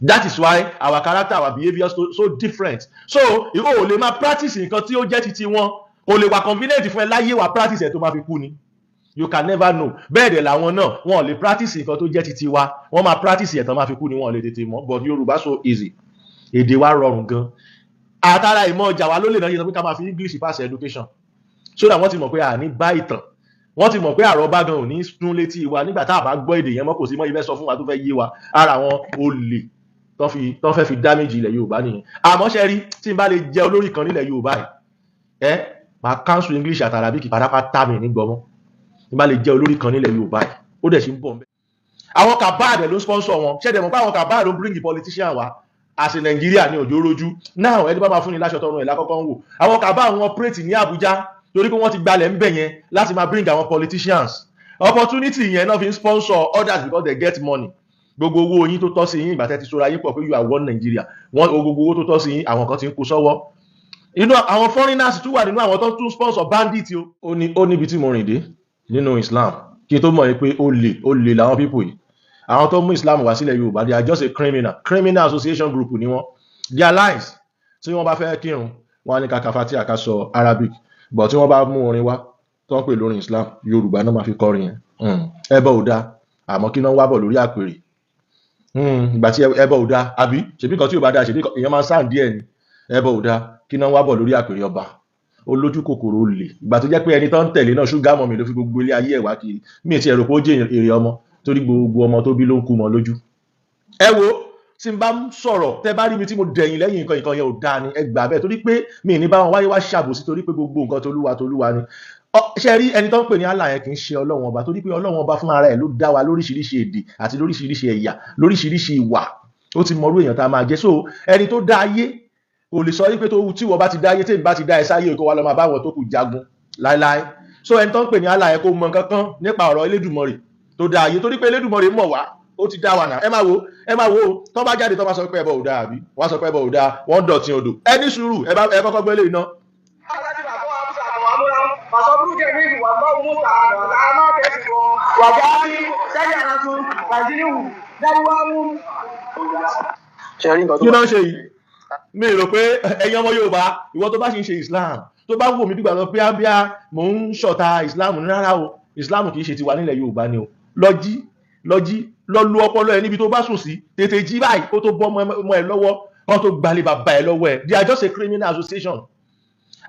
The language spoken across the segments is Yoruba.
That is why our character, our behaviour so different. So ìwọ ò lè máa practice nǹkan tí ó jẹ́ titi wọn, kò lè wà convenient fún ẹ láyé. Wà practice ẹ̀ tó máa fi kú ni, you can never know. Bẹ́ẹ̀ dẹ̀ làwọn náà, wọn ò lè practice nǹkan tó jẹ́ titi wa, wọ́n máa practice ẹ̀ tán máa fi kú ni, wọn ò lè tètè mọ̀. But Yorùbá so easy, èdè wa rọrùn gan. Àtàrà ìmọ̀ ọjà wa ló lè náà yẹ sọ pé ká máa fi English pass education, so that wọ́n ti mọ̀ pé àní bá ìtàn, wọ́n ti mọ̀ pé àròbá gan ò ní sún létí wa nígbà tá a bá gbọ́ èdè yẹn mọ́. Kò sí mọ́ ibẹ̀ sọ fún wa tó fẹ́ yé wa. Ara àwọn olè tó fẹ́ fi damage ilẹ̀ Yorùbá nìyẹn. Àmọ́ ṣe rí, tí n bá lè jẹ́ olórí kan nílẹ̀ Yorùbá yìí, ẹ máa cancel English àti Arabic pátápátá, mi ní gbọmọ. Tí n bá lè jẹ́ olórí kan nílẹ̀ Yorùbá yìí, ó dẹ̀ ṣe ń bọ̀ nbẹ̀. Àwọn cabal dẹ̀ ló sponsor wọn. Ṣẹ́dẹ̀ mọ̀ pé àwọn cabal ló bring the politician wá àṣẹ Nàìjíríà ní òjò rojú? Now, ẹni bá máa fún ni láṣọ, tọrùn ẹ̀ lákọ́kọ́ ń wò. Àwọn cabal wọn operate ní Àbújá torí pé wọ́n ti gbalẹ̀ ń bẹ̀ yẹn láti máa bring àwọn politicians. Opportunity yẹn náà fi ń sponsor others because they get money. Gbogbo owó yín tó tọ́ sí yín, ìgbà tẹ́ ti sora yín pọ̀ pé you are one Nigeria, wọ́n gbogbo owó tó tọ́ sí yín, àwọn kan ti ń kó sọ́wọ́. Inú àwọn foreigners tún wà nínú àwọn tó tún sponsor bandit o. Ó ní ó níbi tí mo rìn dé nínú Islam kí n tó mọ̀ pé ó lè làwọn people yìí. Àwọn tó mú Islam wá sílẹ̀ Yorùbá, they are just a criminal association group ni wọ́n. Their lies, tí wọ́n bá fẹ́ kírun, wọ́n á ní kàkà fatia, ká sọ Arabic, but tí wọ́n bá mú orin wá tó ń pè lórin Islam, Yorùbá náà máa fi kọrin yẹn. Ẹbọ ò dáa, àmọ́ kí náà wá bọ̀ lórí àpèrè? Ìgbà tí ẹbọ ò dáa, àbí ṣèbí kan tí ò bá dáa, ṣèbí èèyàn máa ń sáà díẹ̀ ni. Ẹbọ ò dáa, kí náà wá bọ̀ lórí àpèrè ọba? Olójú kòkòrò, olè. Ìgbà tó jẹ́ pé ẹni tó ń tẹ̀lé náà, sugar mummy ló fi gbogbo ilé ayé ẹ̀ wá kiri. Mi ti ẹ̀rọ pé ó jẹ́ èrè ọmọ, torí gbogbo ọmọ tó bí ló ń kú mọ́ lójú. Ẹ wo, tí n bá ń sọ̀rọ̀, tẹ́ bá rí mi tí mo dẹ̀yìn lẹ́yìn nǹkan, nǹkan yẹn ò dáa ni, ẹ gbà bẹ́ẹ̀, torí pé mi ní bá wọn wáyé wá ṣàbòsí, torí pé gbogbo nǹkan tolúwa tolúwa ni. Ṣe rí ẹni tó ń pè ní Allah yẹn, kì í ṣe Ọlọ́run Ọba, torí pé Ọlọ́run Ọba fún ara ẹ̀ ló dá wa lóríṣiríṣi èdè àti lóríṣiríṣi ẹ̀yà, lóríṣiríṣi ìwà. Ó ti mọrú èèyàn tá a máa jẹ́. So ẹni tó dá ayé kò lè sọ wípé tó tí wọ́n bá ti dá ayé, tèmi bá ti dá ẹ sáyé, kó wá lọ máa bá àwọn tó kù jagun láéláé. So ẹni tó ń pè ní Allah yẹn kò mọ nǹkan kan nípa ọ̀rọ̀ Elédùmarè tó dá ayé, torí pé Elédùmarè mọ̀ wá, ó ti dá wa nà. Ẹ máa wo, ẹ máa wo, tó bá jáde, tó bá sọ pé ẹbọ ò dáa, àbí wọ́n sọ pé ẹbọ ò dáa, wọ́n dọ̀tí odò. Ẹ ní sùúrù, ẹ bá ẹ kọ́kọ́ gbélé iná. فصبر جميل والله المستعان على ما تصفون وجعل شجرة وزنه ذروة. Ṣe rí nǹkan tó Kí ló ń ṣe yìí? Mi rò pé ẹ̀yin ọmọ Yorùbá, ìwọ tó bá ṣe ń ṣe Islam, tó bá wò mí bí gbàgbọ́ pé ábíá mò ń ṣọ̀tá Islam ní, rárá o, Islam kì í ṣe tiwa nílẹ̀ Yorùbá ni o. Lọ jí, lọ jí, lọ lu ọpọlọ ẹ níbi tó bá sùn sí. Tètè jí báyìí kó tó bọ́ ọmọ ẹ lọ́wọ́, kó tó gbalẹ̀ bàbá ẹ lọ́wọ́ ẹ. They are just a criminal association.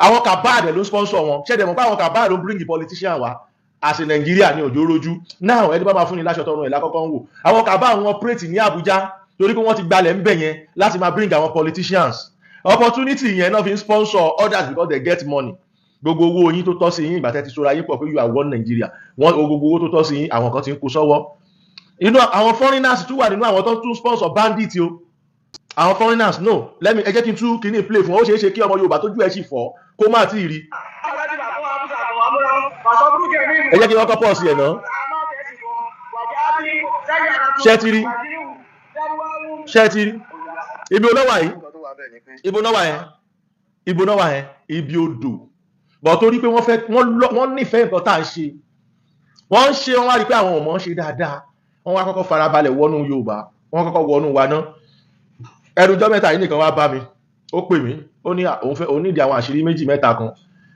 Àwọn cabal dẹ̀ ló sponsor wọn. Ṣẹ́dẹ̀ mọ̀ pé àwọn cabal ló bring the politician wá àṣẹ Nàìjíríà ní òjò rojú? Now, ẹni bá máa fún ni láṣọ, tọrùn ẹ̀ lákọ́kọ́ ń wò. Àwọn cabal wọn operate ní Àbújá torí pé wọ́n ti gbalẹ̀ ń bẹ̀ yẹn láti máa bring àwọn politicians. Opportunity yẹn náà fi ń sponsor others because they get money. Gbogbo owó yín tó tọ́ sí yín, ìgbà tẹ́ ti sora yín pọ̀ pé you are one Nigeria, wọ́n gbogbo owó tó tọ́ sí yín, àwọn kan ti ń kó sọ́wọ́. Inú àwọn foreigners tún wà nínú àwọn tó tún sponsor bandit o. Àwọn foreigners, no, let me, ẹ jẹ́ kí n tún kíní play fún ọ. Ó ṣeé ṣe kí ọmọ Yorùbá tójú ẹ̀ sì fọ́ kó má tí ì rí. Ẹ jẹ́ kí wọ́n kọ́ pọ̀ sí ẹ̀ náà. Ṣé ti rí? Ṣé ti rí ibi olówà yìí? Ibo náà wà yẹn? Ibo náà wà yẹn? Ibi odò bọ̀, torí pé wọ́n fẹ́, wọ́n nífẹ̀ẹ́ nǹkan tá à ń ṣe. Wọ́n ń ṣe, wọ́n wá rí pé àwọn ò mọ̀ ń ṣe dáadáa. Wọ́n wá kọ́kọ́ farabalẹ̀ wọnú Yorùbá, wọ́n kọ́kọ́ wọnú wa ná. Ẹnujọ́ mẹ́ta yìí nìkan wá bá mi, ó pè mí, ó ní òun fẹ́, òun nídìí àwọn àṣírí méjì mẹ́ta kan,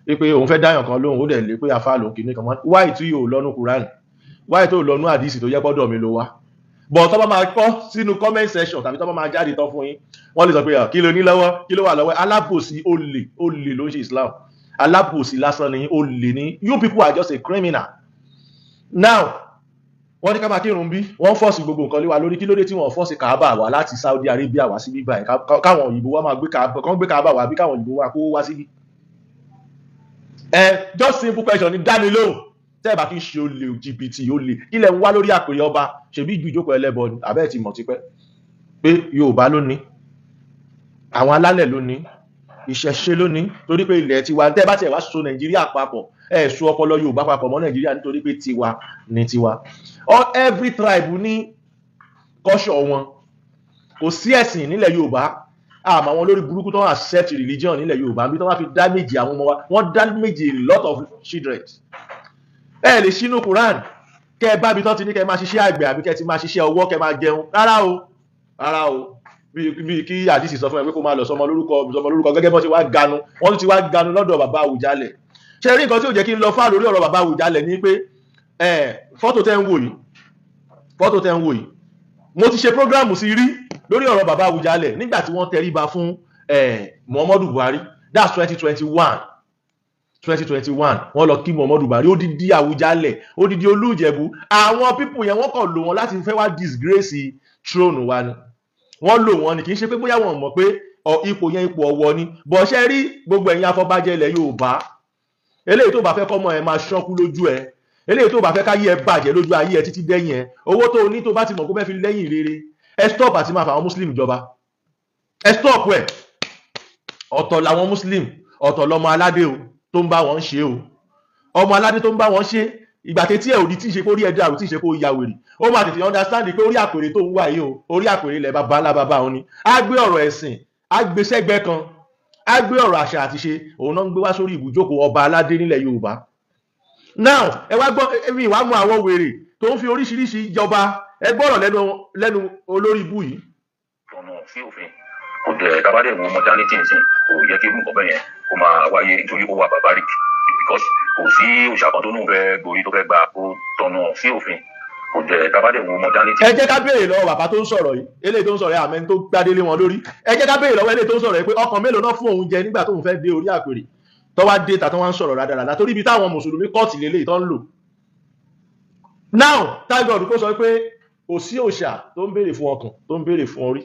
wípé òun fẹ́ dáyàn kan lóhùn. Ó dẹ̀ lé pé afá lòun kìíní kan. Wáì tí yóò lọ́nu Quran, wáì tó lọ́nu àdìsí tó yẹ pọ́dọ̀ mi ló wá bọ̀. Tó bá máa kọ́ sínú comment section tàbí tó bá máa jáde tán fún yín, wọ́n lè sọ pé, "Ah, kí ló ní lọ́wọ́? Kí ló wà lọ́wọ́?" Alábòsí, olè, olè ló ń ṣe Islam. Alábòsí lásán ni, olè ni. You people are just a criminal. Now, wọ́n ní ká máa kírun bí wọ́n force gbogbo nǹkan lé wa lórí. Kí ló dé tí wọ́n force Kaaba wá láti Saudi Arabia wá sí bíbá ẹ̀? Káwọn òyìnbó wa máa gbé Kaaba, kán gbé Kaaba wá bí, káwọn òyìnbó wa kó wá síbí? Ẹ just simple question ni, dá mi lóhùn. Tẹ́ ẹ bá kí ń ṣe olè, jìbìtì, olè, ilẹ̀ ń wá lórí àpèrè ọba. Ṣèbí ju ìjókòó ẹlẹ́bọ ni? Àbẹ́ ẹ̀ ti mọ̀ tipẹ́ pé Yorùbá ló ní, àwọn alálẹ̀ ló ní, ìṣẹ̀ṣe ló ní, torí pé ilẹ̀ tiwa. Tẹ́ ẹ bá tiẹ̀ wá so Nàìjíríà papọ̀, ẹ so ọpọlọ Yorùbá papọ̀ mọ́ Nàìjíríà, nítorí pé tiwa ní tiwa. Every tribe ní culture wọn. Kò sí ẹ̀sìn nílẹ̀ Yorùbá. Àmọ́ àwọn olórí burúkú tó ń accept religion nílẹ̀ Yorùbá bí tó wá fi damage àwọn ọmọ wa, wọ́n damage a lot of children. Ẹ lè ṣínú Quran kẹ ẹ bá bi tán ti ní kẹ máa ṣiṣẹ́ àgbẹ̀ àbí kẹ ti máa ṣiṣẹ́ ọwọ́ kẹ máa jẹun. Rárá o, rárá o. Bíi kí àdìsí sọ fún ẹ pé kó máa lọ sọmọ lórúkọ, sọmọ lórúkọ, gẹ́gẹ́ bọ́n ti wá ganu, wọ́n tún ti wá ganu lọ́dọ̀ bàbá Àwùjalẹ̀. Ṣe rí nǹkan tí ò jẹ́ kí n lọ fà lórí ọ̀rọ̀ bàbá Àwùjalẹ̀ ni pé fọ́tò tẹ́ ń wò yìí, fọ́tò tẹ́ ń wò yìí, mo ti ṣe program sí rí lórí ọ̀rọ̀ bàbá Àwùjalẹ̀ nígbà tí wọ́n tẹríba fún Muhammadu Buhari. That's 2021, 2021. Wọ́n lọ kí Muhammadu Buhari, odidi Àwùjalẹ̀, odidi Olújẹ̀bú. Àwọn people yẹn, wọ́n kàn lò wọ́n láti fẹ́ wá disgrace throne wa ni. Wọ́n lò wọ́n ni, kì í ṣe pé bóyá wọ́n mọ̀ pé ipò yẹn, ipò ọ̀wọ̀ ni. Bọ̀ ṣe rí gbogbo ẹ̀yin afọbajẹ ilẹ̀ Yorùbá, eléyìí tó bá fẹ́ kọ́mọ ẹ máa ṣọ́kú lójú ẹ, eléyìí tó bá fẹ́ káyé ẹ bàjẹ́ lójú ayé ẹ títí dẹ́yìn ẹ, owó tó o ní, tó bá ti mọ̀ kó fẹ́ fi lẹ́yìn rere, ẹ stop àti máa fà àwọn Muslim jọba. Ẹ stop ẹ. Ọ̀tọ̀ làwọn Muslim, ọ̀tọ̀ lọmọ aládé o tó ń bá wọn ṣe o. Ọmọ aládé tó ń bá wọn ṣe, ìgbà tẹ́tí ẹ̀ òdi tí ì ṣe kó rí ẹ dàrú, tí ì ṣe kó ya wèrè, ó máa tètè understand pé orí àpèrè tó ń wà yìí o, orí àpèrè ilẹ̀ baba ńlá baba òun ni. Á gbé ọ̀rọ̀ ẹ̀sìn, á gbé sẹ́gbẹ́ kan, á gbé ọ̀rọ̀ àṣà àti ṣe òun náà ń gbé wá sórí ibùjókòó ọba aládé nílẹ̀ Yorùbá. Now, ẹ wá gbọ́, èmi ìwà mú àwọn wèrè tó ń fi oríṣiríṣi jọba. Ẹ gbọ́rọ̀ lẹ́nu olórí ibú yìí. Tọ̀nà sí òfin kò dẹ̀ tabadẹ̀ wo modernity nsìn, kò yẹ kí irú nǹkan bẹ́ẹ̀ yẹn kó máa wáyé, nítorí ó wà barbaric, because kò sí òòṣà kan tó nù fẹ́ gorí tó fẹ́ gbà kó tọ̀nà sí òfin, kò dẹ̀ tabadẹ̀ wo modernity. Ẹ jẹ́ ká béèrè lọ́wọ́ bàbá tó ń sọ̀rọ̀ yìí, eléyìí tó ń sọ̀rọ̀ yìí, àmẹ́ni tó gbádélé wọn lórí. Ẹ jẹ́ ká béèrè lọ́wọ́ eléyìí tó ń sọ̀rọ̀ yìí pé ọkàn mélòó náà fún òun jẹ nígbà tóun fẹ́ dé orí àpèrè, tó wá dé ta, tó wá ń sọ̀rọ̀ rádaràdà, torí ibi táwọn mùsùlùmí kọ́ọ̀tì lélẹ́yìí tó ń lò. Now, thank God kó sọ pé kò sí òòṣà tó ń béèrè fún ọkàn, tó ń béèrè fún orí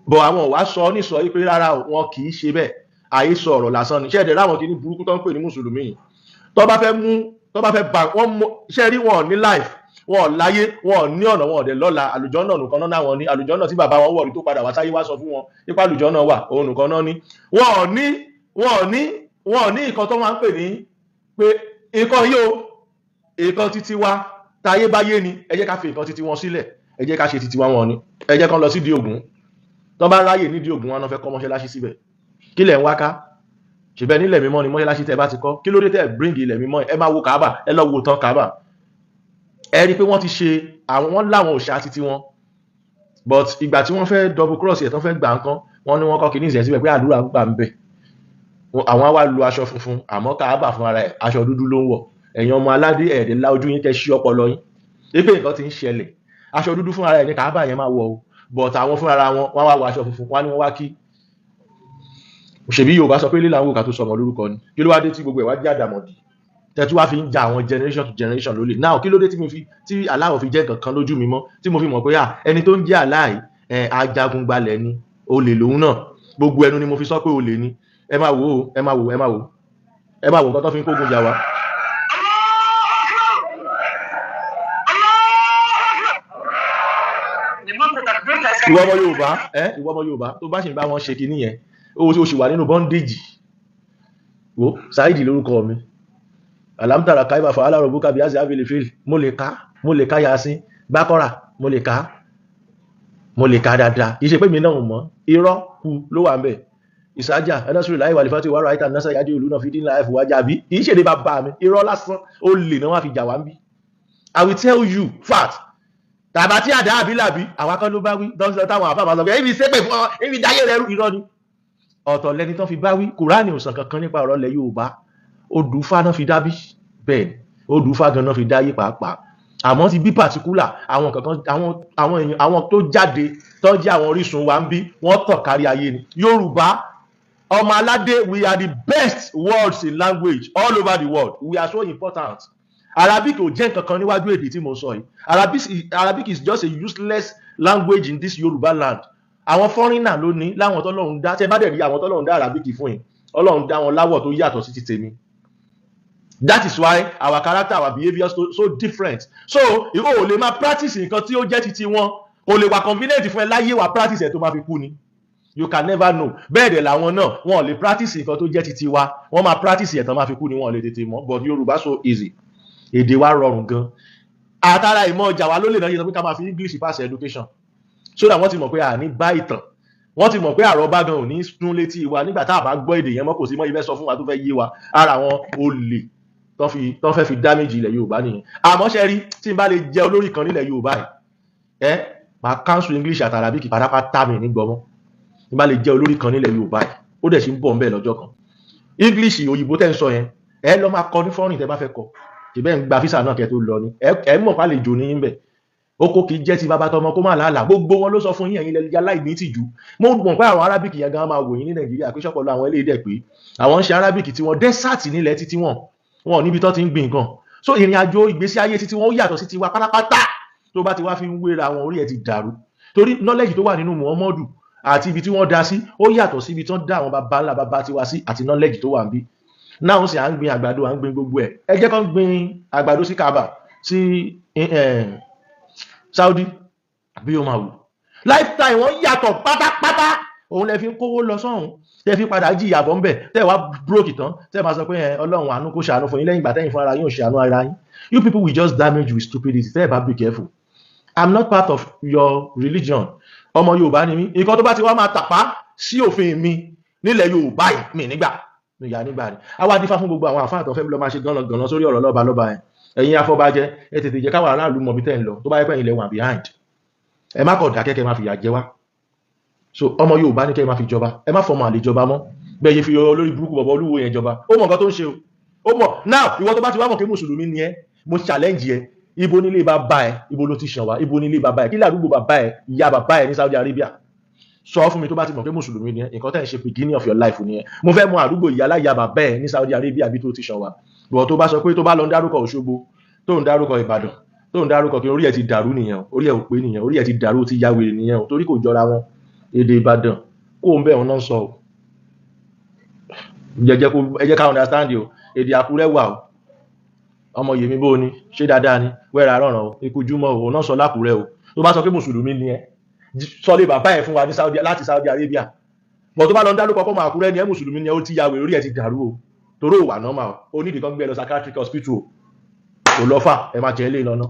bọ̀. Àwọn ò wá sọ ní sọ yìí pé rárá o, wọn kì í ṣe bẹ́ẹ̀. Àhesọ ọ̀rọ̀ lásán ni. Ṣẹ́ẹ̀dẹ̀ ráwọn kìíní burúkú tó ń pè ní mùsùlùmí yìí, tó bá fẹ́ mú, tó bá fẹ́ bá wọ́n mú, ṣe rí, wọn ò ní life, wọn ò láyé, wọn ò ní ọ̀nà, wọn ò dẹ̀ lọ́la. Àlùjọ náà nìkan náà wọn ní àlùjọ náà tí bàbá wọn wọ̀rí tó padà wá sáyé wá sọ fún wọn nípa àlùjọ náà wà, òun nìkan náà ní. Wọn ò ní nǹkan tó máa ń pè ní pé nǹkan yìí o, nǹkan títí wa táyé báyé ni. Ẹ jẹ́ ká fi nǹkan títí wọn sílẹ̀, ẹ jẹ́ ká ṣe títí wa. Wọn ni ẹ jẹ́ kán lọ sídìí Ògún. Tó bá ráyè nídìí Ògún, wọn náà fẹ́ kọ́ mọ́ṣáláṣí síbẹ̀. Kí lẹ̀ ń wá ká? Ṣùgbọ́n nílẹ̀ mímọ́ ni mọ́ṣáláṣí tẹ́ bá ti kọ́. Kí ló dé tẹ́ bring ilẹ̀ mímọ́? Ẹ máa wo Kaaba, ẹ lọ wo tán Kaaba, ẹ rí i pé wọ́n ti ṣe àwọn, wọ́n láwọn òòṣà títí wọn. But ìgbà tí wọ́n fẹ́ double cross ẹ̀, tán fẹ́ gbà nǹkan, wọ́n ní wọ́n kọ́ kìíní ìṣẹ̀ síbẹ̀ pé àdúrà gbà ń bẹ̀. Àwọn á wá lu aṣọ funfun, àmọ́ Kaaba fún ara ẹ̀, aṣọ dúdú ló ń wọ̀. Ẹ̀yin ọmọ aládé, ẹ̀ẹ́dẹ̀ lá ojú yín, kẹ́ ṣí ọpọlọ yín pé nǹkan ti ń ṣẹlẹ̀. Aṣọ dúdú fún ara ẹ̀ ní Kaaba yẹn máa wọ̀ o, but àwọn fúnra wọn, wọ́n wá wọ aṣọ funfun, wọ́n á ní wọ́n wá kí. Ṣèbí Yorùbá sọ pé lílà ń wò ká tó sọmọ lórúkọ ni. Kí ló wá dé tí gbogbo ẹ̀ wá jẹ́ àdàmọ̀dì, tẹ́tí wá fi ń ja àwọn generation to generation lólè? Now, kí ló dé tí mo fi tí aláwọ̀ fi jẹ́ nǹkan kan lójú mi mọ́, tí mo fi mọ̀ pé à ẹni tó ń jẹ́ aláì ẹ̀ ajagun-gbalẹ̀ ni, olè lòun náà? Gbogbo ẹnu ni mo fi sọ pé olè ni. Ẹ máa wò ó, ẹ máa wò, ẹ máa wò, ẹ máa wò nǹkan tó fi ń kógun jà wá. Ìwọ ọmọ Yorùbá, ẹ ìwọ ọmọ Yorùbá tó bá sì ń bá wọn ṣe kinní yẹn, ó sì wà nínú bondage. Wo Saheed lórúkọ mi, alamtara kaifa fa'ala rabbuka bi ashabil fil. Mo lè ka, mo lè ka Yasin, Bákọ́rà, mo lè ka, mo lè ka dáadáa. Kì í ṣe pé mi náà mọ̀, irọ́ ku ló wà ń bẹ̀. Ìsájà ẹnásùrù láì wàlífà tí wàrà àìtà násà yájú ìlú náà fi dín láì fòwájà bí kì í ṣèdè bàbá mi. Irọ́ lásán, ó lè náà wá fi jà wá ń bí. I will tell you fact. Tàbá tí àdá àbí làbí, àwa kan ló bá wí dọ́sọ̀ táwọn àfáà máa sọ pé ibi ṣépè fún ọ, ibi dáyé rẹ rú. Irọ́ ni, ọ̀tọ̀ lẹni tán fi bá wí. Kùránì ò sàn kankan nípa ọ̀rọ̀ ilẹ̀ Yorùbá. Odù Ifá náà fi dábí, bẹ́ẹ̀ ni odù Ifá gan náà fi dáyé pàápàá. Àmọ́ ti bí particular àwọn kankan, àwọn èèyàn, àwọn tó jáde tó jẹ́ àwọn orísun wa ń bí, wọ́n tàn kárí ayé ni. Yorùbá ọmọ aládé, we are the best words in language all over the world. We are so important. Arabic ò jẹ́ nǹkan kan níwájú èdè tí mo sọ yìí. Arabic is just a useless language in this Yorùbá land. Àwọn foreigner ló ní láwọn tọ́lọ́run dá. Tẹ́ bá dẹ̀ rí àwọn tọ́lọ́run dá Arabic fún yìí, Ọlọ́run dá wọn láwọ̀ tó yàtọ̀ sí ti tèmi. That is why our character, our behaviour so different. So ìwọ ò lè máa practice nǹkan tí ó jẹ́ titi wọn, kò lè wà convenient fún ẹ láyé. Wà practice ẹ̀ tó máa fi kú ni. You can never know. Bẹ́ẹ̀ dẹ̀ làwọn náà, wọn ò lè practice nǹkan tó jẹ́ titi wa. Wọ́n máa practice ẹ̀ tán máa fi kú ni, wọn ò lè tètè mọ̀. But Yorùbá so easy, èdè wa rọrùn gan. Àtàrà ìmọ̀ ọjà wa ló lè náà yẹ sọ pé ká máa fi English pass education, so that wọ́n ti mọ̀ pé àní bá ìtàn, wọ́n ti mọ̀ pé àròbá gan ò ní sún létí wa nígbà tá a bá gbọ́ èdè yẹn mọ́. Kò sí mọ́ ibẹ̀ sọ fún wa tó fẹ́ yé wa. Ara àwọn olè tó fẹ́ fi damage ilẹ̀ Yorùbá nìyẹn. Àmọ́ ṣe rí, tí n bá lè jẹ́ olórí kan nílẹ̀ Yorùbá yìí, ẹ Máa cancel English àti Arabic pátápátá, mi ní gbọmọ. Ní bá lè jẹ́ olórí kan nílẹ̀ Yorùbá yìí, ó dẹ̀ sì ń bọ̀ ńbẹ̀ lọ́jọ́ kan. English òyìnbó tẹ́ ń sọ yẹn, ẹ lọ máa kọ ní foreign tẹ́ bá fẹ́ kọ. Ṣèbẹ́ ń gba visa náà kẹ́ tó lọ ni. Ẹ mọ̀ pá lè jò ní yín bẹ̀. Oko kì í jẹ́ ti bàbá tọmọ kó má làálàá. Gbogbo wọn ló sọ fún yín, ẹ̀yin lẹ́yìn aláìní tìjú. Mo mọ̀ pé àwọn Arabic yẹn gan máa wò yín ní Nàìjíríà pé ṣọ́pọ̀lọ́ àwọn eléyìí dẹ̀ pé àwọn ń ṣe Arabic tí wọn desert nílẹ̀ títí wọn, wọn ò níbi tó ti ń gbin nǹkan. So ìrìn àjò ìgbésí ayé títí wọn ó yàtọ̀ sí tiwa pátápátá. Tó bá ti wá fi ń wéra wọn, orí ẹ̀ ti dàrú, torí knowledge tó wà nínú Muhammadu àti ibi tí wọ́n dá sí, ó yàtọ̀ sí ibi tí wọ́n dá àwọn baba ńlá baba tiwa sí àti knowledge tó wà níbí náà. Ó sì à ń gbin àgbàdo, à ń gbin gbogbo ẹ̀. Ẹ jẹ́ kán gbin àgbàdo sí Kaaba, sí Saudi, bí ó máa wù. Lifestyle wọn yàtọ̀ pátápátá. Òun lẹ fi ń kówó lọ sọ́hun, tẹ́ fi padà jìyà bọ́ ńbẹ̀, tẹ́ wá broke tán, tẹ́ máa sọ pé ẹ Ọlọ́run àánú kó ṣàánú fún yín lẹ́yìn ìgbà tẹ́yìn fún ara yín ò ṣàánú ara yín. You people will just damage with stupidity tẹ́ ẹ bá be careful. I'm not part of your religion. Ọmọ Yorùbá ni mí. Nǹkan tó bá ti wá máa tàpá sí òfin mi nílẹ̀ Yorùbá yìí, mi nígbà mi yà nígbà ni. Àwa dífá fún gbogbo àwọn àfáà tó fẹ́ lọ máa ṣe gánran gànran sórí ọ̀rọ̀ lọ́ba lọ́ba yẹn. Ẹ̀yin afọbajẹ, ẹ tètè jẹ́ káwọn aráàlú mọ̀ bí tẹ́ ń lọ. Tó bá yẹ pé ẹ̀yin lẹ wà behind, ẹ má kọ̀ dákẹ́ kẹ́ máa fìyà jẹ wá. So ọmọ Yorùbá ní kẹ́ ẹ máa fi jọba, ẹ má fọmọ àlè jọba mọ́. Bẹ́ẹ̀ yẹ fi olórí burúkú bọ̀bọ̀ olúwo yẹn jọba, ó mọ̀ nǹkan tó ń ṣe o, ó mọ̀. Now, ìwọ tó bá ti wá mọ̀ pé mùsùlùmí ni ẹ, mo challenge ẹ. Ibo nílé bàbá ẹ? Ibo ló ti ṣàn wá? Ibo nílé bàbá ẹ? Kí ládùúgbò bàbá ẹ, ìyá bàbá ẹ ní Saudi Arabia? Sọ fún mi. Tó bá ti mọ̀ pé mùsùlùmí ni ẹ, nǹkan tẹ́ ń ṣe beginning of your life ni ẹ. Mo fẹ́ mọ àdúgbò ìyá aláya bàbá ẹ ní Saudi Arabia bí tó ti ṣàn wá. Bọ̀ tó bá sọ pé, tó bá lọ ń dárúkọ Òṣogbo, tó ń dárúkọ Ìbàdàn, tó ń dárúkọ kí, orí ẹ ti dàrú nìyẹn o. Orí ẹ ò pé nìyẹn. Orí ẹ ti dàrú, ó ti ya wèrè nìyẹn o, torí kò jọra wọn. Èdè Ìbàdàn kó ń bẹ̀ wọn náà sọ o. Jẹjẹ kó ẹ jẹ́ ká understand o. Èdè Àkúrẹ́ wà o. Ọmọ yèmí bó ni ṣé dáadáa ni wẹ́rẹ́ àrọ̀ràn o, ikú júmọ́ o, òun náà sọ lákùrẹ́ o. Tó bá sọ pé mùsùlùmí ni ẹ, sọ lé bàbá ẹ fún wa ní Saudi, láti Saudi Arabia. Bọ̀ tó bá lọ ń dárúkọ pọ́mọ Àkúrẹ́ ni ẹ, mùsùlùmí ni ẹ, ó ti ya wèrè, orí ẹ ti dàrú o, torí ò wà normal o. Onídìí kan gbé ẹ lọ psychiatric hospital o. Kò lọ fà ẹ máa jẹ ilé lọ́nà.